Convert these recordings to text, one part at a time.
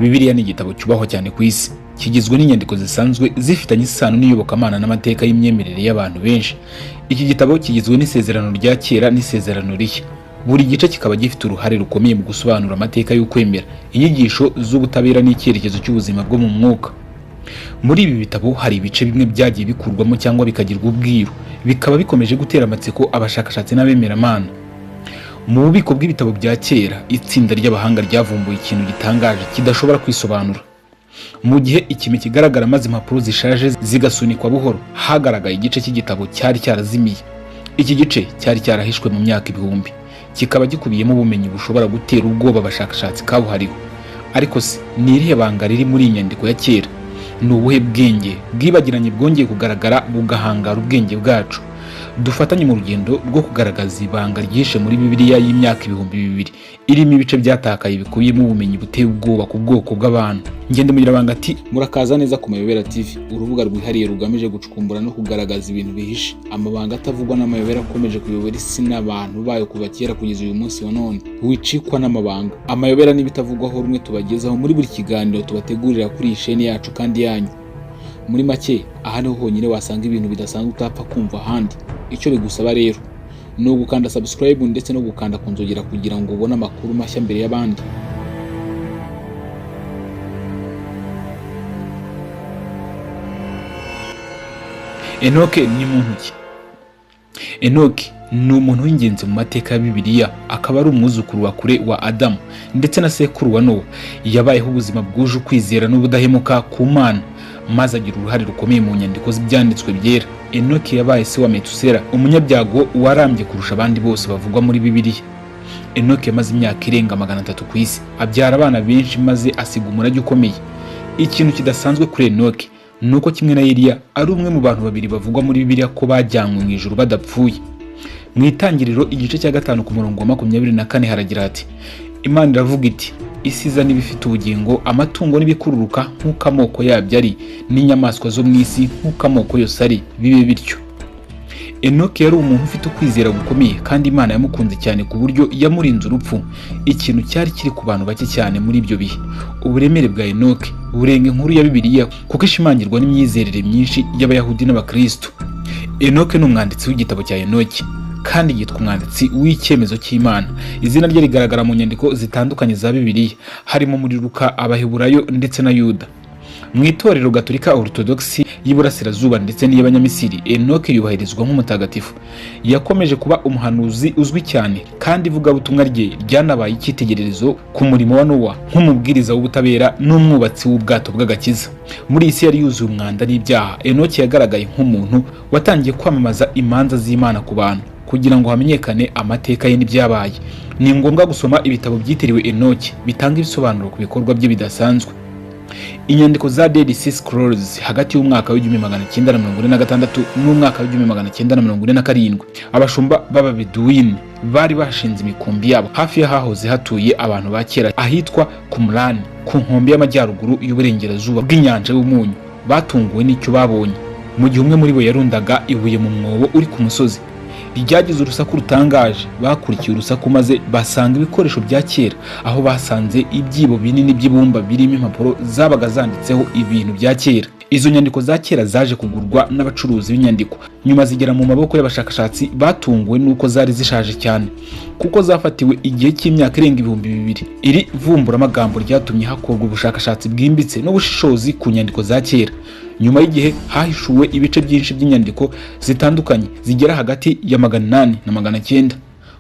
Bibiliya ni igitabo cyubahwa cyane ku isi, kigizwe n'inyandiko zisanzwe zifitanye isano n'iyobokamana n'amateka y'imyemerere y'abantu benshi. Iki gitabo kigizwe n'isezerano rya kera n'isezerano rishya. Buri gice kikaba gifite uruhare rukomeye mu gusobanura amateka y'ukwemera, inyigisho z'ubutabera n'icyerekezo cy'ubuzima bwo mu mwuka. Muri ibi bitabo hari ibice bimwe byagiye bikurwamo cyangwa bikagirwa ubwiru, bikaba bikomeje gutera amatsiko abashakashatsi n'abemeramana. Mu bubiko bw'ibitabo bya kera, itsinda ry'abahanga ryavumbuye ikintu gitangaje kidashobora kwisobanura. Mu gihe ikime kigaragara maze impapuro zishaje zigasunikwa buhoro, hagaragaye igice cy'igitabo cyari cyarazimiye. Iki gice cyari cyarahishwe mu myaka ibihumbi, kikaba gikubiyemo ubumenyi bushobora gutera ubwoba abashakashatsi kabuhariwe. Ariko se ni irihe banga riri muri iyi nyandiko ya kera? Ni ubuhe bwenge bwibagiranye bwongeye kugaragara bugahangara ubwenge bwacu? Dufatanye mu rugendo rwo kugaragaza ibanga ryihishe muri Bibiliya y'imyaka 2000 irimo ibice byatakaye bikubiyemo ubumenyi buteye ubwoba ku bwoko bw'abantu. Ngende Mugirabanga ati murakaza neza ku Mayobera TV, urubuga rwihariye rugamije gucukumbura no kugaragaza ibintu bihishe, amabanga atavugwa n'amayobera akomeje kuyobora isi n'abantu bayo kuva kera kugeza uyu munsi wa none. Wicikwa n'amabanga, amayobera n'ibitavugwaho rumwe tubagezaho muri buri kiganiro tubategurira kuri iyi sheni yacu kandi yanyu. Muri make, aha niho honyine wasanga ibintu bidasanzwe utapfa kumva ahandi. Icyo bigusaba rero ni ugukanda subscribe ndetse no gukanda ku nzogera kugira ngo ubone amakuru mashya mbere y'abandi. Enoke ni muntu ki? Enoke ni umuntu w'ingenzi mu mateka ya Bibiliya, akaba ari umwuzukuru wa kure wa Adamu ndetse na sekuru wa Nowa. Yabayeho ubuzima bwuje ukwizera n'ubudahemuka ku Mana, maze agira uruhare rukomeye mu nyandiko z'ibyanditswe byera. Enoke yabaye se wa Metusela, umunyabyago warambye kurusha abandi bose bavugwa muri Bibiliya. Enoke yamaze imyaka irenga 300 ku isi, abyara abana benshi maze asiga umurage ukomeye. Ikintu kidasanzwe kuri Enoke ni uko kimwe na Eliya ari umwe mu bantu babiri bavugwa muri Bibiliya ko bajyanywe mu ijuru badapfuye. Mu Itangiriro igice cya 5 ku murongo wa 24 haragira hati: Imana iravuga iti, isi iza n'ibifite ubugingo, amatungo n'ibikururuka nk'uko amoko yabyo ari, n'inyamaswa zo mu isi nk'uko amoko yose ari, bibe bityo. Enoke yari umuntu ufite ukwizera gukomeye kandi Imana yamukunze cyane ku buryo yamurinze urupfu, ikintu cyari kiri ku bantu bake cyane muri ibyo bihe. Uburemere bwa Enoke burenga inkuru ya Bibiliya kuko ishimangirwa n'imyizerere myinshi y'Abayahudi n'Abakristo. Enoke ni umwanditsi w'igitabo cya Enoki kandi yitwa umwanditsi w'icyemezo cy'Imana. Izina rye rigaragara mu nyandiko zitandukanye za Bibiliya, harimo muri Luka, Abaheburayo ndetse na Yuda. Mu itorero Gatolika Orthodox y'Iburasirazuba ndetse n'iy'Abanyamisiri, Enoke yubahirizwa nk'umutagatifu. Yakomeje kuba umuhanuzi uzwi cyane kandi ivugabutumwa rye ryanabaye icyitegererezo ku murimo wa Nowa nk'umubwiriza w'ubutabera n'umwubatsi w'ubwato bw'agakiza. Muri iyi si yari yuzuye umwanda n'ibyaha, Enoke yagaragaye nk'umuntu watangiye kwamamaza imanza z'Imana ku bantu kugira ngo hamenyekane amateka ye n'ibyabaye. Ni ngombwa gusoma ibitabo byitiriwe Enoke bitanga ibisobanuro ku bikorwa bye bidasanzwe. Inyandiko za Dead Sea Scrolls hagati y'umwaka w'1946 n'umwaka w'1947, abashumba b'Ababeduwini bari bashinze imikumbi yabo hafi y'ahahoze hatuye abantu ba kera ahitwa Qumran ku nkombe y'amajyaruguru y'uburengerazuba bw'inyanja y'umunyu. Batunguwe n'icyo babonye mu gihe umwe muri bo yarundaga ibuye mu mwobo uri ku musozi. Ryagize urusaku rutangaje. Bakurikiye urusaku maze basanga ibikoresho bya kera, aho basanze ibyibo binini by'ibumba birimo impapuro zabaga zanditseho ibintu bya kera. Izo nyandiko za kera zaje kugurwa n'abacuruzi b'inyandiko, nyuma zigera mu maboko y'abashakashatsi batunguwe n'uko zari zishaje cyane, kuko zafatiwe igihe cy'imyaka irenga 2000. Iri vumburamagambo ryatumye hakorwa ubushakashatsi bwimbitse n'ubushishozi ku nyandiko za kera. Nyuma y'igihe hahishuwe ibice byinshi by'inyandiko zitandukanye zigera hagati ya 800 na 900.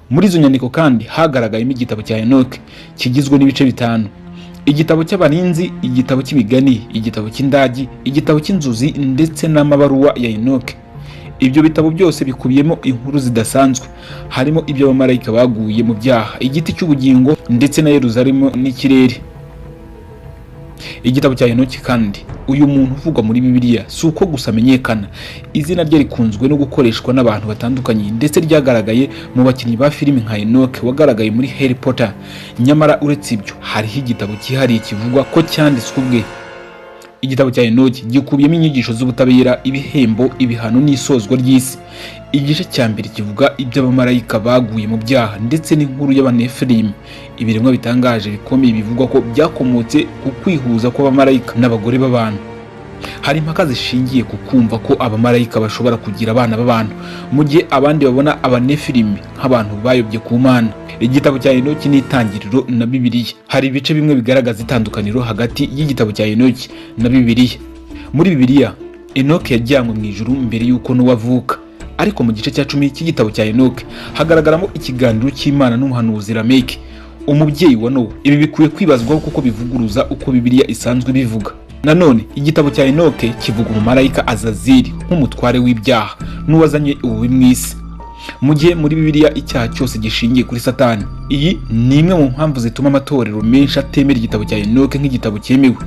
Muri izo nyandiko kandi hagaragayemo igitabo cya Enoke kigizwe n'ibice 5: igitabo cy'abarinzi, igitabo cy'imigani, igitabo cy'indagi, igitabo cy'inzuzi ndetse n'amabaruwa ya Enoke. Ibyo bitabo byose bikubiyemo inkuru zidasanzwe, harimo iby'abamarayika baguye mu byaha, igiti cy'ubugingo ndetse na Yeruzalemu n'ikirere. Igitabo cya Enoki kandi, uyu muntu uvugwa muri Bibiliya si uko gusa amenyekana, izina rye rikunzwe no gukoreshwa n'abantu batandukanye ndetse ryagaragaye mu bakinnyi ba filimi nka Enoke wagaragaye muri Harry Potter. Nyamara uretse ibyo, hariho igitabo cyihariye kivugwa ko cyanditswe ubwe. Igitabo cya Enoki gikubiyemo inyigisho z'ubutabera, ibihembo, ibihano n'isozwa ry'isi. Igice cya mbere kivuga iby'abamarayika baguye mu byaha ndetse n'inkuru y'Abanefilimu, ibiremwa bitangaje bikomeye bivugwa ko byakomotse ku kwihuza kw'abamarayika n'abagore b'abantu. Hari impaka zishingiye ku kumva ko abamarayika bashobora kugira abana b'abantu, mu gihe abandi babona Abanefilimi nk'abantu bayobye ku Mana. Igitabo cya Enoki n'itangiriro na Bibiliya. Hari ibice bimwe bigaragaza itandukaniro hagati y'igitabo cya Enoki na Bibiliya. Muri Bibiliya, Enoki yajyanywe mu ijuru mbere y'uko Nowa avuka, ariko mu gice cya 10 cy'igitabo cya Enoki hagaragaramo ikiganiro cy'Imana n'umuhanuzi Lameki, umubyeyi wa Nowa. Ibi bikwiye kwibazwaho kuko bivuguruza uko Bibiliya isanzwe ibivuga. Nanone igitabo cya Enoke kivuga umumarayika Azazili nk'umutware w'ibyaha n'uwazanye ububi mu isi, mu gihe muri Bibiliya icyaha cyose gishingiye kuri Satani. Iyi ni imwe mu mpamvu zituma amatorero menshi atemera igitabo cya Enoke nk'igitabo cyemewe.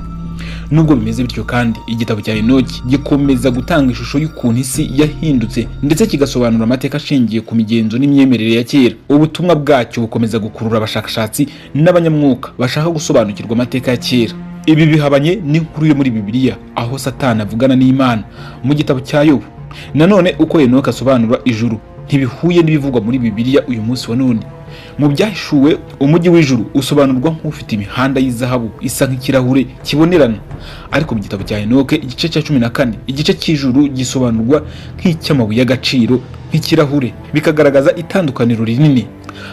Nubwo bimeze bityo kandi, igitabo cya Enoki gikomeza gutanga ishusho y'ukuntu isi yahindutse, ndetse kigasobanura amateka ashingiye ku migenzo n'imyemerere ya kera. Ubutumwa bwacyo bukomeza gukurura abashakashatsi n'abanyamwuka bashaka gusobanukirwa amateka ya kera. Ibi bihabanye n'inkuru yo muri Bibiliya aho Satani avugana n'Imana mu gitabo cya Yobu. Nanone uko Enoki asobanura ijuru ntibihuye n'ibivugwa muri Bibiliya uyu munsi wa none. Mu Byahishuwe, umujyi w'ijuru usobanurwa nk'ufite imihanda y'izahabu isa nk'ikirahure kibonerana, ariko mu gitabo cya Enoke igice cya 14, igice cy'ijuru gisobanurwa nk'icy'amabuye y'agaciro nk'ikirahure, bikagaragaza itandukaniro rinini.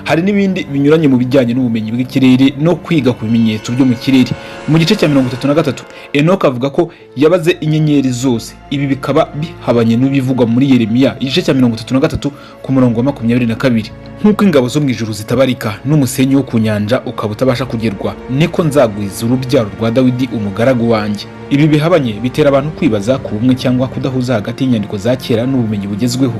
Hari n'ibindi binyuranye mu bijyanye n'ubumenyi bw'ikirere no kwiga ku bimenyetso byo mu kirere. Mu gice cya 33, Enoke avuga ko yabaze inyenyeri zose. Ibi bikaba bihabanye n'ibivugwa muri Yeremiya igice cya 33 ku murongo wa 22: "Nk'uko ingabo zo mu ijuru zitabarika n'umusenyi wo ku nyanja ukaba utabasha kugerwa, niko nzagwiza urubyaro rwa Dawidi umugaragu wanjye." Ibi bihabanye bitera abantu kwibaza ku bumwe cyangwa kudahuza hagati y'inyandiko za kera n'ubumenyi bugezweho.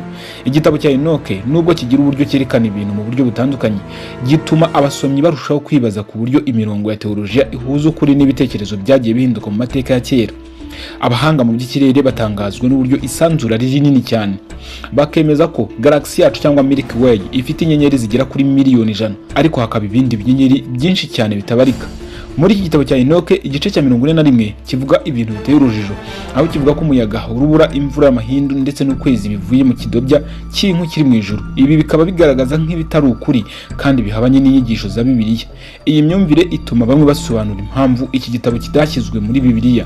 Igitabo cya Enoke, nubwo kigira uburyo cyerekana ibintu mu buryo butandukanye, gituma abasomyi barushaho kwibaza ku buryo imirongo ya teolojiya ihuza ukuri n'ibitekerezo byagiye bihinduka mu mateka ya kera. Abahanga mu by'ikirere batangazwa n'uburyo isanzura ari rinini cyane, bakemeza ko galaxy yacu cyangwa Milky Way ifite inyenyeri zigera kuri 100,000,000, ariko hakaba ibindi binyenyeri byinshi cyane bitabarika. Muri iki gitabo cya Enoke, igice cya 41 kivuga ibintu biteye urujijo, aho kivuga ko umuyaga, urubura, imvura y'amahindu ndetse n'ukwezi bivuye mu kidobya cy'inkwi kiri mu ijuru. Ibi bikaba bigaragaza nk'ibitari ukuri kandi bihabanye n'inyigisho za Bibiliya. Iyi myumvire ituma bamwe basobanura impamvu iki gitabo kitashyizwe muri Bibiliya,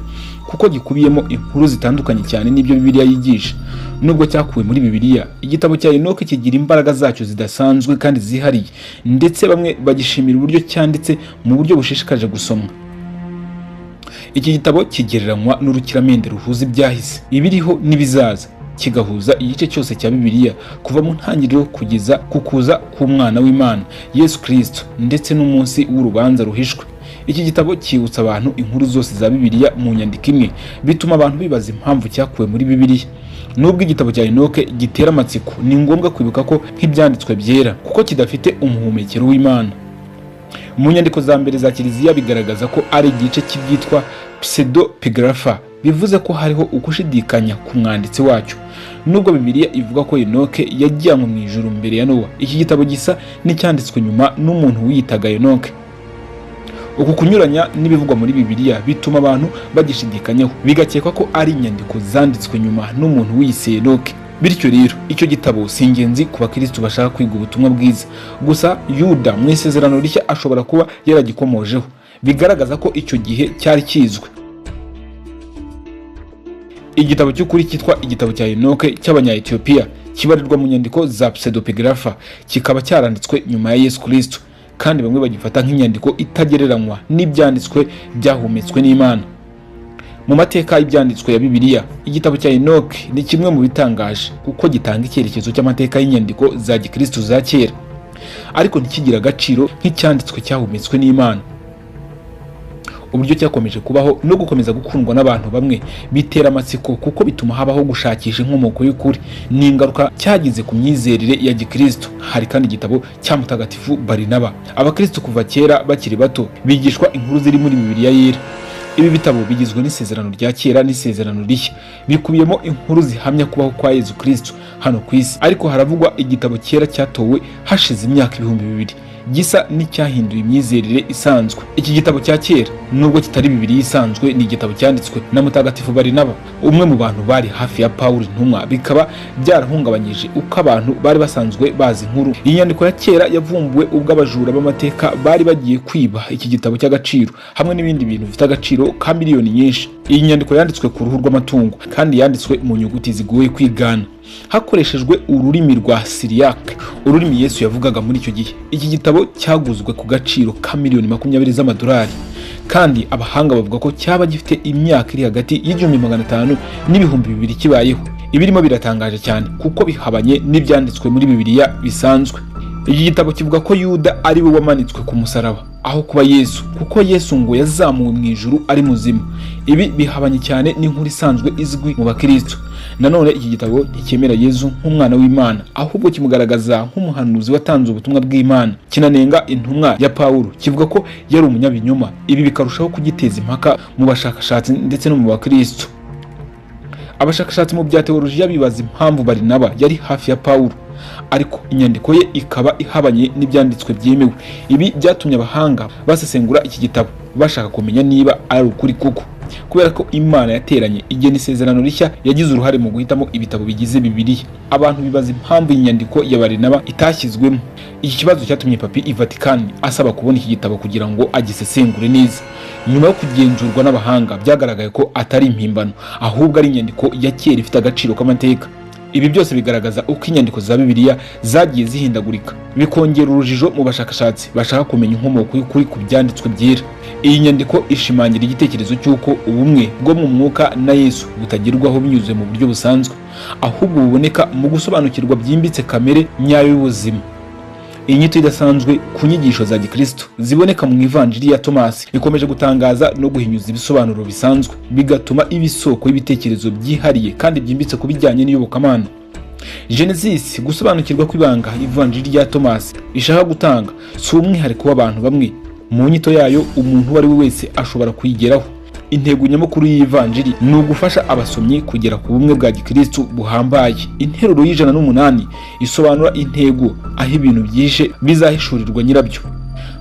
kuko gikubiyemo inkuru zitandukanye cyane n'ibyo Bibiliya yigisha. Nubwo cyakuwe muri Bibiliya, igitabo cya Enoke kigira imbaraga zacyo zidasanzwe kandi zihariye, ndetse bamwe bagishimira uburyo cyanditse mu buryo bushishikaje gusomwa. Iki gitabo kigereranywa n'urukiramende ruhuza ibyahise, ibiriho n'ibizaza, kigahuza igice cyose cya Bibiliya kuva mu ntangiriro kugeza ku kuza k'umwana w'Imana Yesu Kristo ndetse n'umunsi w'urubanza ruhishwe. Iki gitabo cyibutsa abantu inkuru zose za Bibiliya mu nyandiko imwe, bituma abantu bibaza impamvu cyakuwe muri Bibiliya. Nubwo igitabo cya Enoke gitera amatsiko, ni ngombwa kwibuka ko nk'ibyanditswe byera kuko kidafite umuhumekero w'Imana. Mu nyandiko za mbere za Kiliziya bigaragaza ko ari igice cy'ibyitwa pseudepigrapha, bivuze ko hariho ukushidikanya ku mwanditsi wacyo. Nubwo Bibiliya ivuga ko Enoke yajyanywe mu ijuru mbere ya Nowa, iki gitabo gisa n'icyanditswe nyuma n'umuntu wiyitaga Enoke. Uku kunyuranya n'ibivugwa muri Bibiliya bituma abantu bagishidikanyaho, bigakekwa ko ari inyandiko zanditswe nyuma n'umuntu wiyise Enoke. Bityo rero, icyo gitabo si ingenzi ku bakristo bashaka kwiga ubutumwa bwiza. Gusa Yuda mu Isezerano Rishya ashobora kuba yaragikomojeho, bigaragaza ko icyo gihe cyari kizwi. Igitabo cy'ukuri cyitwa Igitabo cya Enoke cy'Abanya-Etiyopiya kibarirwa mu nyandiko za pseudepigrapha, kikaba cyaranditswe nyuma ya Yesu Kristo, kandi bamwe bagifata nk'inyandiko itagereranywa n'ibyanditswe byahumetswe n'Imana. Mu mateka y'ibyanditswe ya Bibiliya, igitabo cya Enoke ni kimwe mu bitangaje kuko gitanga icyerekezo cy'amateka y'inyandiko za gikristo za kera, ariko ntikigire agaciro nk'icyanditswe cyahumetswe n'Imana. Uburyo cyakomeje kubaho no gukomeza gukundwa n'abantu bamwe bitera amatsiko, kuko bituma habaho gushakisha inkomoko y'ukuri n'ingaruka cyagize ku myizerere ya gikristo. Hari kandi igitabo cya Mutagatifu Barinaba. Abakristo kuva kera bakiri bato bigishwa inkuru ziri muri Bibiliya Yera. Ibi bitabo bigizwe n'Isezerano rya Kera n'Isezerano Rishya, bikubiyemo inkuru zihamya kubaho kwa Yezu Kristo hano ku isi. Ariko haravugwa igitabo cyera cyatowe hashize imyaka 2000. Gisa n'icyahinduye imyizerere isanzwe. Iki gitabo cya kera, nubwo kitari Bibiliya isanzwe, ni igitabo cyanditswe na Mutagatifu Barinaba, umwe mu bantu bari hafi ya Pawulo intumwa, bikaba byarahungabanyije uko abantu bari basanzwe bazi inkuru. Iyi nyandiko ya kera yavumbuwe ubwo abajura b'amateka bari bagiye kwiba iki gitabo cy'agaciro hamwe n'ibindi bintu bifite agaciro ka miliyoni nyinshi. Iyi nyandiko yanditswe ku ruhu rw'amatungo kandi yanditswe mu nyuguti zigoye kwigana hakoreshejwe ururimi rwa Siriyake, ururimi Yesu yavugaga muri icyo gihe. Iki gitabo cyaguzwe ku gaciro ka miliyoni 20 z'amadolari, kandi abahanga bavuga ko cyaba gifite imyaka iri hagati y'1500 n'2000 kibayeho. Ibirimo biratangaje cyane kuko bihabanye n'ibyanditswe muri Bibiliya bisanzwe. Iki gitabo kivuga ko Yuda ari we wamanitswe ku musaraba aho kuba Yesu, kuko Yesu ngo yazamuwe mu ijuru ari muzima. Ibi bihabanye cyane n'inkuru isanzwe izwi mu bakristo. Nanone iki gitabo nticyemera Yesu nk'umwana w'Imana, ahubwo kimugaragaza nk'umuhanuzi watanze ubutumwa bw'Imana. Kinanenga intumwa ya Pawulo, kivuga ko yari umunyabinyoma. Ibi bikarushaho kugiteza impaka mu bashakashatsi ndetse no mu bakristo. Abashakashatsi mu bya teolojiya bibaza impamvu Barinaba yari hafi ya Pawulo, ariko inyandiko ye ikaba ihabanye n'ibyanditswe byemewe. Ibi byatumye abahanga basesengura iki gitabo bashaka kumenya niba ari ukuri koko. Kubera ko Imana yateranye igena isezerano rishya yagize uruhare mu guhitamo ibitabo bigize Bibiliya, abantu bibaza impamvu iyi nyandiko ya Barinaba itashyizwemo. Iki kibazo cyatumye Papi i Vatikani asaba kubona iki gitabo kugira ngo agisesengure neza. Nyuma yo kugenzurwa n'abahanga, byagaragaye ko atari impimbano, ahubwo ari inyandiko ya kera ifite agaciro k'amateka. Ibi byose bigaragaza uko inyandiko za Bibiliya zagiye zihindagurika, bikongera urujijo mu bashakashatsi bashaka kumenya inkomoko y'ukuri ku byanditswe byera. Iyi nyandiko ishimangira igitekerezo cy'uko ubumwe bwo mu mwuka na Yesu butagerwaho binyuze mu buryo busanzwe, ahubwo buboneka mu gusobanukirwa byimbitse kamere nyayo y'ubuzima. Iyi nyito idasanzwe ku nyigisho za gikristo ziboneka mu Ivanjiri ya Tomasi ikomeje gutangaza no guhinyuza ibisobanuro bisanzwe, bigatuma iba isoko y'ibitekerezo byihariye kandi byimbitse ku bijyanye n'iyobokamana. Genesis, gusobanukirwa kw'ibanga Ivanjiri rya Tomasi ishaka gutanga, si umwihariko w'abantu bamwe. Mu nyito yayo, umuntu uwo ari we wese ashobora kuyigeraho. Intego nyamukuru y'ivanjiri ni ugufasha abasomyi kugera ku bumwe bwa gikristu buhambaye. Interuro y'108 isobanura intego, aho ibintu byishe bizahishurirwa nyirabyo.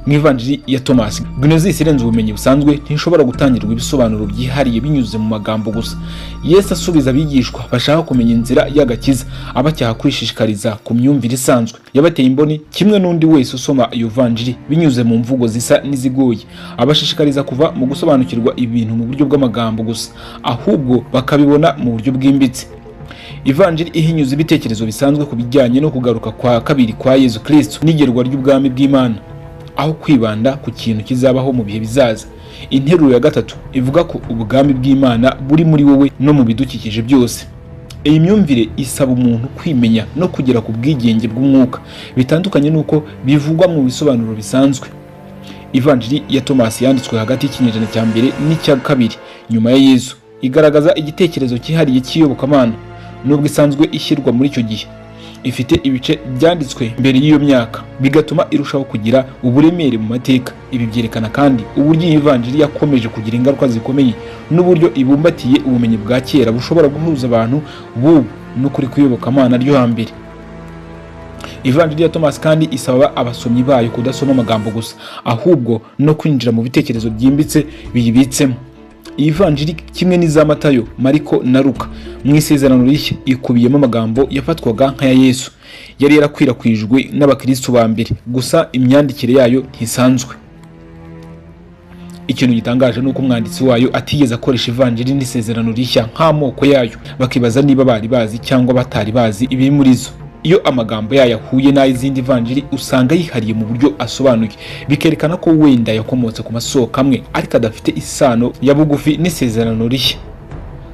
Mu Ivanjiri ya Tomasi, gnosis irenze ubumenyi busanzwe ntishobora gutangirwa ibisobanuro byihariye binyuze mu magambo gusa. Yesu asubiza abigishwa bashaka kumenya inzira y'agakiza, abacyaha kwishishikariza ku myumvire isanzwe yabateye imboni. Kimwe n'undi wese usoma iyo vanjiri binyuze mu mvugo zisa n'izigoye, abashishikariza kuva mu gusobanukirwa ibintu mu buryo bw'amagambo gusa, ahubwo bakabibona mu buryo bwimbitse. Ivanjiri ihinyuza ibitekerezo bisanzwe ku bijyanye no kugaruka kwa kabiri kwa Yesu Kristo n'igerwa ry'ubwami bw'Imana, aho kwibanda ku kintu kizabaho mu bihe bizaza. Interuro ya gatatu ivuga ko ubwami bw'Imana buri muri wowe no mu bidukikije byose. Iyi myumvire isaba umuntu kwimenya no kugera ku bwigenge bw'umwuka, bitandukanye n'uko bivugwa mu bisobanuro bisanzwe. Ivanjiri ya Tomasi yanditswe hagati y'ikinyejana cya mbere n'icya kabiri nyuma ya Yesu, igaragaza igitekerezo cyihariye cy'iyobokamana. Nubwo isanzwe ishyirwa muri icyo gihe, ifite ibice byanditswe mbere y'iyo myaka, bigatuma irushaho kugira uburemere mu mateka. Ibi byerekana kandi uburyo iyi vanjiri yakomeje kugira ingaruka zikomeye n'uburyo ibumbatiye ubumenyi bwa kera bushobora guhuza abantu b'ubu n'ukuri kw'iyobokamana ryo hambere. Ivanjiri ya Thomas kandi isaba abasomyi bayo kudasoma amagambo gusa, ahubwo no kwinjira mu bitekerezo byimbitse biyibitsemo. Iyi vanjiri, kimwe n'iza Matayo, Mariko na Luka mu Isezerano Rishya, ikubiyemo amagambo yafatwaga nk'aya Yesu yari yarakwirakwijwe n'abakristo ba mbere, gusa imyandikire yayo ntisanzwe. Ikintu gitangaje ni uko umwanditsi wayo atigeze akoresha Ivanjiri n'Isezerano Rishya nk'amoko yayo, bakibaza niba bari bazi cyangwa batari bazi ibiri muri zo. Iyo amagambo yayo ahuye n'ay'izindi vanjiri, usanga yihariye mu buryo asobanuye, bikerekana ko wenda yakomotse ku masoko amwe ariko adafite isano ya bugufi n'Isezerano Rishya.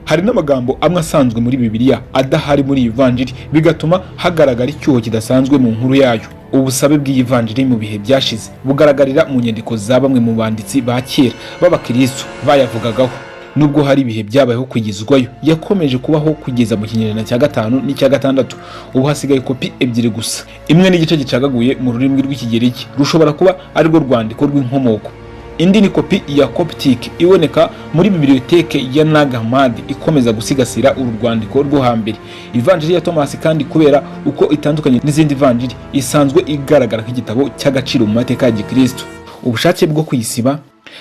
Hari n'amagambo amwe asanzwe muri Bibiliya adahari muri iyi vanjiri, bigatuma hagaragara icyuho kidasanzwe mu nkuru yayo. Ubusabe bw'iyi vanjiri mu bihe byashize bugaragarira mu nyandiko za bamwe mu banditsi ba kera b'abakristo bayavugagaho. Nubwo hari ibihe byabayeho kugezwayo, yakomeje kubaho kugeza mu kinyejana cya gatanu n'icya gatandatu. Ubu hasigaye kopi ebyiri gusa, imwe n'igice gicagaguye mu rurimi rw'Ikigereki rushobora kuba arirwo rwandiko rw'inkomoko. Indi ni kopi ya Coptic iboneka muri bibliothèque ya Nag Hammadi, ikomeza gusigasira uru rwandiko rwo hambere. Ivanjiri ya Thomas kandi, kubera uko itandukanye n'izindi vanjiri, isanzwe igaragara nk'igitabo cy'agaciro mu mateka ya gikristo. Ubushake bwo kuyisiba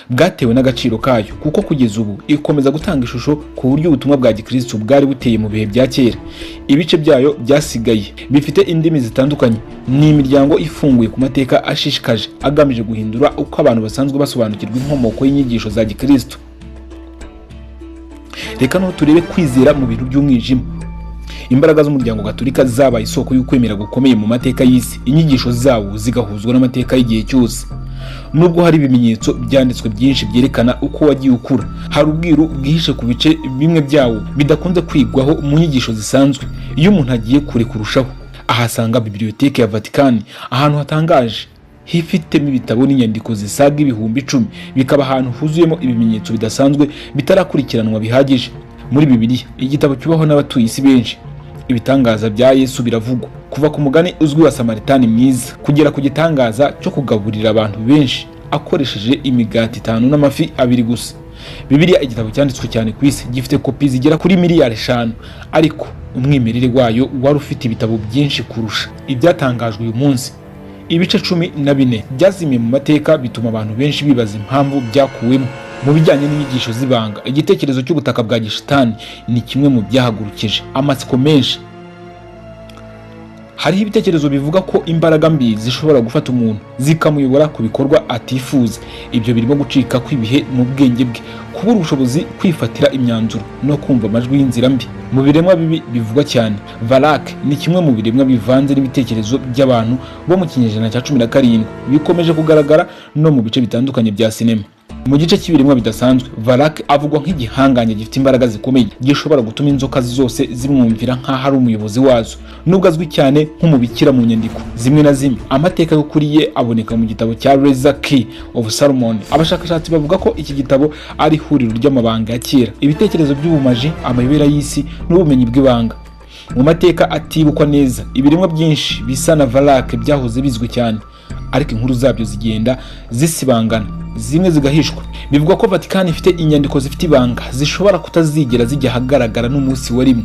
bwatewe n'agaciro kayo, kuko kugeza ubu ikomeza gutanga ishusho ku buryo ubutumwa bwa gikristo bwari buteye mu bihe bya kera. Ibice byayo byasigaye bifite indimi zitandukanye ni imiryango ifunguye ku mateka ashishikaje agamije guhindura uko abantu basanzwe basobanukirwa inkomoko y'inyigisho za gikristo. Reka noneho turebe kwizera mu bintu by'umwijima. Imbaraga z'umuryango gatolika zabaye isoko y'ukwemera gukomeye mu mateka y'isi, inyigisho zawo zigahuzwa n'amateka y'igihe cyose. Nubwo hari ibimenyetso byanditswe byinshi byerekana uko wagiye ukura, hari ubwiru bwihishe ku bice bimwe byawo bidakunze kwigwaho mu nyigisho zisanzwe. Iyo umuntu agiye kure kurushaho, ahasanga bibliothèque ya Vatikani, ahantu hatangaje hifitemo ibitabo n'inyandiko zisaga 10,000, bikaba ahantu huzuyemo ibimenyetso bidasanzwe bitarakurikiranwa bihagije. Muri Bibiliya, igitabo cyubahwa n'abatuye isi benshi, ibitangaza bya Yesu biravugwa, kuva ku mugani uzwi wa Samaritani mwiza kugera ku gitangaza cyo kugaburira abantu benshi akoresheje imigati itanu n'amafi abiri gusa. Bibiliya, igitabo cyanditswe cyane ku isi, gifite kopi zigera kuri miliyari 5, ariko umwimerere wayo wari ufite ibitabo byinshi kurusha ibyatangajwe uyu munsi. Ibice 14 byazimiye mu mateka, bituma abantu benshi bibaza impamvu byakuwemo. Mu bijyanye n'inyigisho z'ibanga, igitekerezo cy'ubutaka bwa gishitani ni kimwe mu byahagurukije amatsiko menshi. Hariho ibitekerezo bivuga ko imbaraga mbi zishobora gufata umuntu zikamuyobora ku bikorwa atifuza. Ibyo birimo gucika kw'ibihe mu bwenge bwe, kubura ubushobozi kwifatira imyanzuro no kumva amajwi y'inzira mbi. Mu biremwa bibi bivugwa cyane, Valak ni kimwe mu biremwa bivanze n'ibitekerezo by'abantu bo mu kinyejana cya 17, bikomeje kugaragara no mu bice bitandukanye bya sinema. Mu gice cy'ibiremwa bidasanzwe, Valak avugwa nk'igihangange gifite imbaraga zikomeye, gishobora gutuma inzoka zose zimwumvira nk'aho ari umuyobozi wazo. Nubwo azwi cyane nk'umubikira mu nyandiko zimwe na zimwe, amateka y'ukuri ye aboneka mu gitabo cya Lesser Key of Solomon. Abashakashatsi bavuga ko iki gitabo ari ihuriro ry'amabanga ya kera, ibitekerezo by'ubumaji, amayobera y'isi n'ubumenyi bw'ibanga. Mu mateka atibukwa neza, ibiremwa byinshi bisa na Valak byahoze bizwi cyane, ariko inkuru zabyo zigenda zisibangana, zimwe zigahishwa. Bivugwa ko Vatican ifite inyandiko zifite ibanga zishobora kutazigera zijya ahagaragara n'umunsi wa rimwe.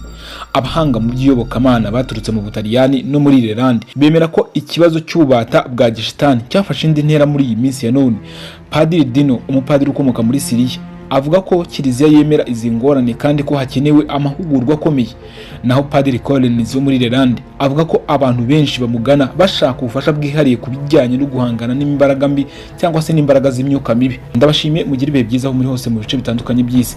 Abahanga mu by'iyobokamana baturutse mu Butaliyani no muri Ireland bemera ko ikibazo cy'ububata bwa gishitani cyafashe indi ntera muri iyi minsi ya none. Padiri Dino, umupadiri ukomoka muri Siriya, avuga ko kiliziya yemera izi ngorane kandi ko hakenewe amahugurwa akomeye. Naho Padiri Collins wo muri Ireland avuga ko abantu benshi bamugana bashaka ubufasha bwihariye ku bijyanye no guhangana n'imbaraga mbi cyangwa se n'imbaraga z'imyuka mibi. Ndabashimiye, mugire ibihe byiza aho muri hose mu bice bitandukanye by'isi.